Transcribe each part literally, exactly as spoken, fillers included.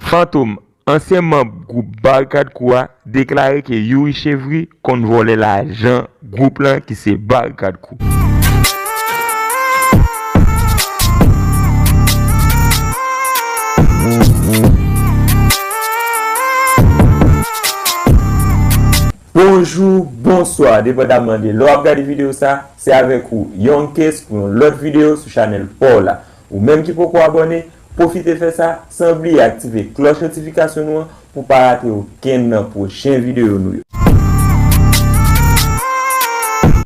Fantom, ansyen manm gwoup Barikad Crew a, deklare ke Youri Chevry konn vòlè lajan gwoup lan ki se Barikad Crew. Bonjou, bonswa, depandamman de lè w ap gade videyo sa, se avèk ou Young Case pou yon lòt videyo sou chanèl pa w la. Ou menm ki poko abòne, pwofite fè sa san bliye aktive klòch notifikasyon nou an pou pa rate okenn nan pwochen videyo nou yo.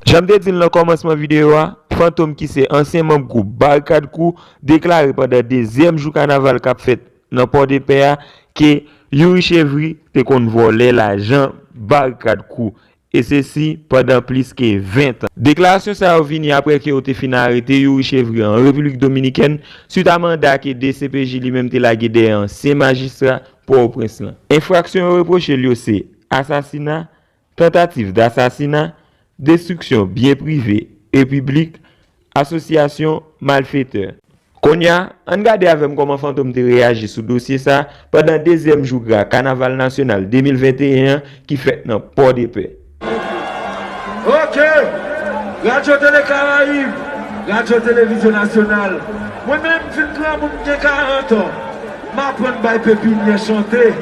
Jan m te di l nan kòmansman videyo a, Fantom ki se ansyen manm gwoup Barikad Crew deklare pandan dezyèm jou kanaval k ap fèt nan Pòdepè a ke Youri Chevry te konn vòlè lajan Barikad Crew, e sesi pandan plis ke ven tan. Deklarasyon sa yo vini apre ke yo te fin arete Youri Chevry an Repiblik Dominikèn, swit a manda ke D C P J li menm te lage dèyè ansyen majistra Pòtoprens lan. Enfraksyon yo repwoche l yo se asasina, tantativ dasasina, destriksyon byen prive e piblik, asosyasyon malfetè. Kounye a, ann gade avè m kòman Fantom te reyaji sou dosye sa pandan dezyèm jou gra Kanaval Nasyonal de mil venteyen an ki fèt nan Pòdepè. Ok! Radyo Tele Karayib, Radyo Televizyon Nasyonal. Mwen menm, m fin granmoun, m gen karant an. M aprann bay pepinyè chante.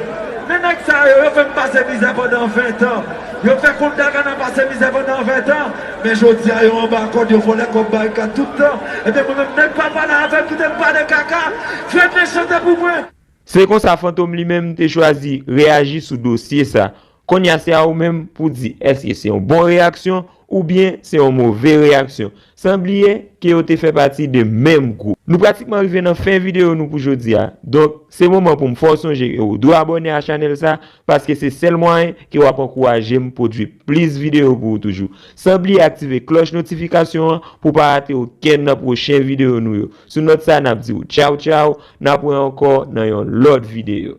Men nèg sa yo, yo fè m pase mizè pandan ven tan. Yo fè Kout Dagana pase mizè pandan ven tan. Men jodi a, yo anba kòd, yo vòlè kòb Barikad tout tan. Ebyen, mwen menm, nèg pa pale avè m, kite m pale kaka. Fè men chante pou mwen. Se konsa Fantom li menm te chwazi reyaji sou dosye sa. Kounye a, se a ou menm pou di èske se yon bon reyaksyon oubyen se yon move reyaksyon. San bliye ke yo te fè pati de menm gwoup. Nou pratikman rive nan fen videyo nou pou jodi a. Donk, se moman pou m fè w sonje ke ou dwe abòne a chanèl sa, paske se sèl mwayen ke w ap ankouraje m pwodui plis videyo pou ou toujou. San bliye aktive klòch notifikasyon an pou pa rate okenn nan pwochen videyo nou yo. Sou nòt sa, n ap di w tchaw tchaw, n ap wè ankò nan yon lòt videyo.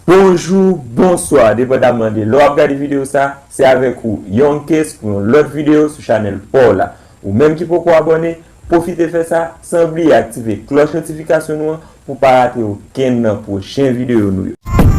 Bonjou, bonswa, depandamman de lè w ap gade videyo sa, se avèk ou Young Case pou yon lòt videyo sou chanèl pa w la. Ou menm ki poko abòne, pwofite fè sa san bliye aktive klòch notifikasyon nou an pou pa rate okenn nan pwochen videyo nou yo.